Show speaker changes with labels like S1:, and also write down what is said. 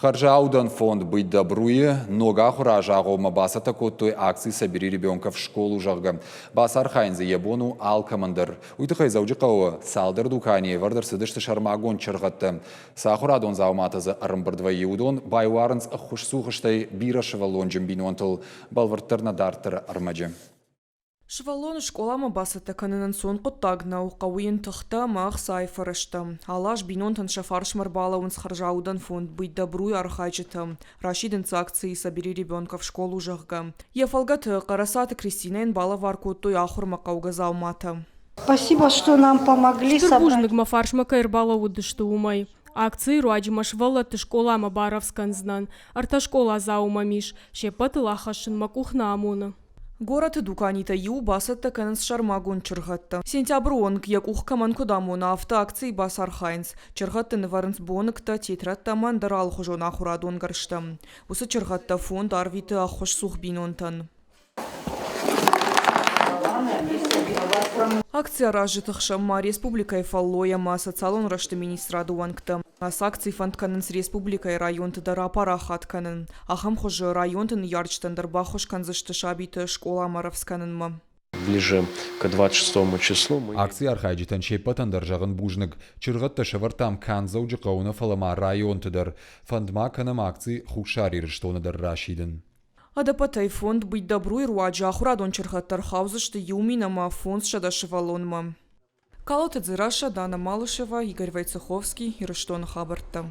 S1: Хӕрзаудӕн фонд «Быть добру»-йы ног ахуыры азы агъоммӕ бацӕттӕ кодтой акци «Собери ребенка в школу», зӕгъгӕ. Бацархайын дзы йӕ бон у алкӕмӕн дӕр. Уый тыххӕй Дзӕуджыхъӕуы цалдӕр дуканийы ӕвӕрд ӕрцыдысты сӕрмагонд чыргъӕдтӕ. Цы ахуырадон дзауматӕ дзы ӕрӕмбырд вӕййы, уыдон байуарынц ӕххуысцух стӕй бирӕсывӕллонджын бинонтыл. Бӕлвырддӕр нӕ дарддӕры ӕрмӕджы.
S2: Сывӕллоны скъоламӕ бацӕттӕ кӕнын ӕнцон хъуыддаг нӕу, хъӕуы йын тыхтӕ ӕмӕ ӕхцайы фӕрӕзтӕ. Алы аз бинонтӕн сӕ фарсмӕ ӕрбалӕууынц хӕрзаудӕн фонд «Быть добру»-йы архайджытӕ. Расидынц акци «Собери ребенка в школу», зӕгъгӕ. Йӕ фӕлгӕты Хъӕрӕцаты Кристинӕйӕн балӕвар кодтой ахуырмӕ хъӕугӕ дзауматӕ.
S3: Спасибо, что нам помогли
S4: Стыр бузныг мӕ фарсмӕ кӕй ӕрбалӕууыдысты, уымӕй. Акцийы руаджы мӕ сывӕллӕтты скъоламӕ барӕвдз кӕндзынӕн. Ӕртӕ скъоладзауы мӕм ис, се ппӕтыл ахӕссын мӕ къух нӕ амоны.
S2: Горӕты дуканитӕ иу бацӕттӕ кӕнынц сӕрмагонд чыргъӕдтӕ. Сентябры онг йӕ къух кӕмӕн куыд амона, афтӕ акцийы бацархайынц. Чыргъӕдты нывӕрынц боныгтӕ, тетрӕдтӕ ӕмӕ ӕндӕр алыхуызон ахуырадон гӕрзтӕ. Уыцы чыргъӕдтӕ фонд арвиты ӕххуысцух бинонтӕн. Акци аразджыты хсӕн ма республикӕйы фӕллой ӕмӕ социалон рӕзты министрады уӕнгтӕ. Ацы акци фӕнд кӕнынц республикӕйы районты дӕр апарахат кӕнын. Ахӕм хуызы районты ныййарджытӕн дӕр баххуыс кӕндзысты сабиты скъоламӕ рӕвдз кӕнынмӕ.
S5: Ближе к 26 числу мы
S1: Акцийы архайджытӕн се ппӕтӕн дӕр зӕгъын бузныг. Чыргъӕдтӕ сӕвӕрдтам канд Дзӕуджыхъӕуы нӕ, фӕлӕ ма районты дӕр. Фӕнд ма кӕнӕм акци Хуссар Ирыстоны дӕр расидын.
S2: Ӕдӕппӕтӕй фонд «Быть добру»-йы руаджы ахуырадон чыргъӕдтӕ ӕрхаудзысты 1500 сывӕллонмӕ. Калоты Дзерассӕ, Дана Малышева, Игорь Войцеховский, Ирыстоны хабӕрттӕ.